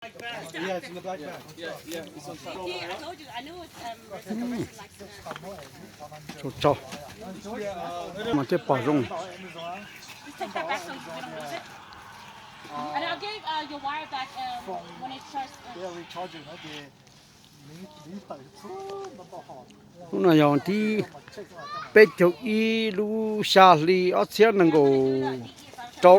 Tso, mas thiaj pom zoo. Lub no yog thib peb caug ib lub xya hli ob txhiab nees nkaum rau.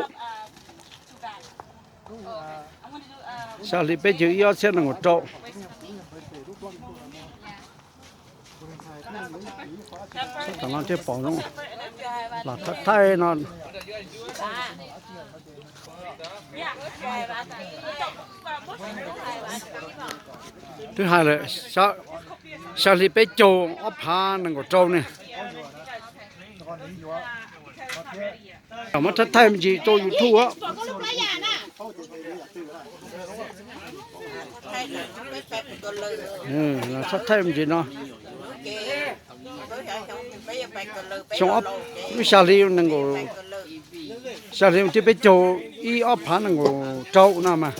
Xya hli peb caug ib ob txhiab nees nkaum rau. Tom no thiaj pom zoo. Los thaij thaij no. Twb hais lawm, xya hli peb caug ob phav nees nkaum rau ne. Muab thaij thaij me ntsis rau YouTube. Thaij thaij me ntsis no. Xyoo ob, lub xya hli nees nkaum, xya hli thib peb caug ib ob phav nees nkaum rau no mas.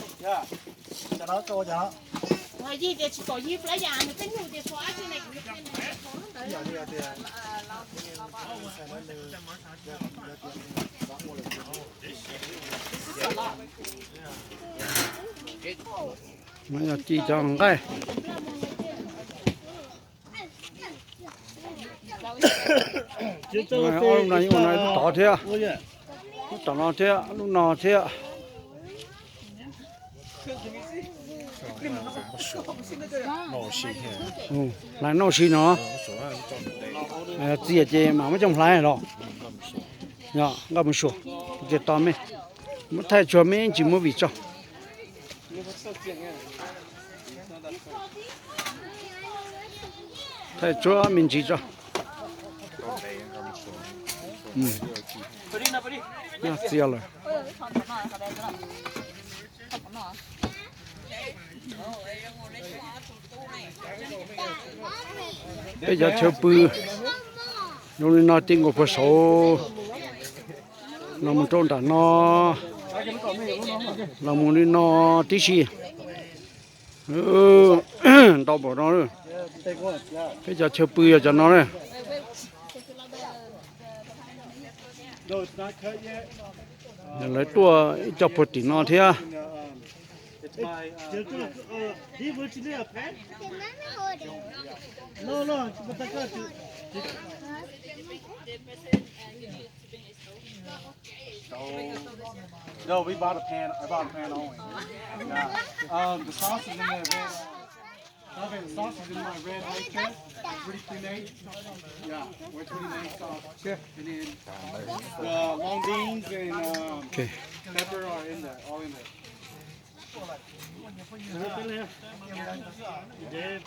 Ci cov nqaij. Ob lub no yeej ua no, lub tod thiab, lub tom no thiab, lub no thiab. Laiv noj si no. Txias ces mam muab coj hlais los. Nqaj mus suas, txias to me. Muab thaij tsuag me ntsis muab vim tso. Thaij tsuag me ntsis tso. Noj txias lawm. Peb cov chaw pw zoo li no, ti nkaus puag saud los mus rau nram no, los mus li no tib si. Ntau npaum no. Peb cov chaw pw yog cov no na. Lawv tuaj ib co puag tim no thiab. So, no, we bought a pan. I bought a pan only. Yeah. Um, the sauce is in the red. Uh, okay, the sauce is in my red honey chest. Pretty pre-made. Yeah, we're pretty nice sauce. And then the long beans and um, okay, pepper are in there, all in there.